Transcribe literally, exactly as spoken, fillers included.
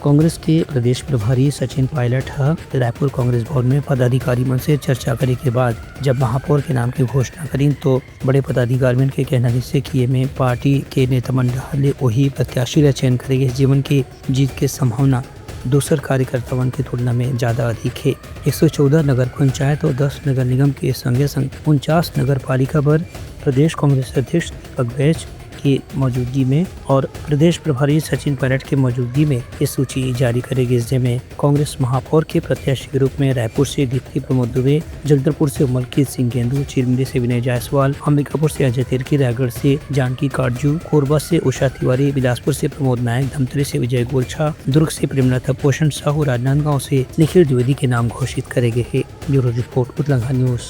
कांग्रेस के प्रदेश प्रभारी सचिन पायलट ह रायपुर कांग्रेस भवन में पदाधिकारी मन से चर्चा करे के बाद जब महापौर के नाम के घोषणा करिन, तो बड़े पदाधिकारी मन के कहना रिहिसे कि एमे पार्टी के नेता मन डहार ले ओही प्रत्याशी ला चयन करे गे, जेमन के जीत के संभावना दूसर कार्यकर्ता मन के तुलना में ज्यादा अधिक हे। एक सौ चौदह नगर पंचायत और दस नगर निगम के संगे संग उनचास नगर पालिका बर प्रदेश कांग्रेस अध्यक्ष दीपक बैज के मौजूदगी में और प्रदेश प्रभारी सचिन पायलट के मौजूदगी में ये सूची जारी करे गिस, जेमे कांग्रेस महापौर के प्रत्याशी के रूप में रायपुर से दीप्ति प्रमोद दुबे, जगदलपुर से मलकीत सिंह गेंदू, चिरमिरी से विनय जायसवाल, अंबिकापुर से अजय तिर्की, रायगढ़ से जानकी काटजू, कोरबा से उषा तिवारी, बिलासपुर से प्रमोद नायक, धमतरी से विजय गोलछा, दुर्ग से प्रेमलता पोषण साहू, राजनांदगांव से निखिल द्विवेदी के नाम घोषित करे गए हे। ब्यूरो रिपोर्ट, उतलंघा न्यूज।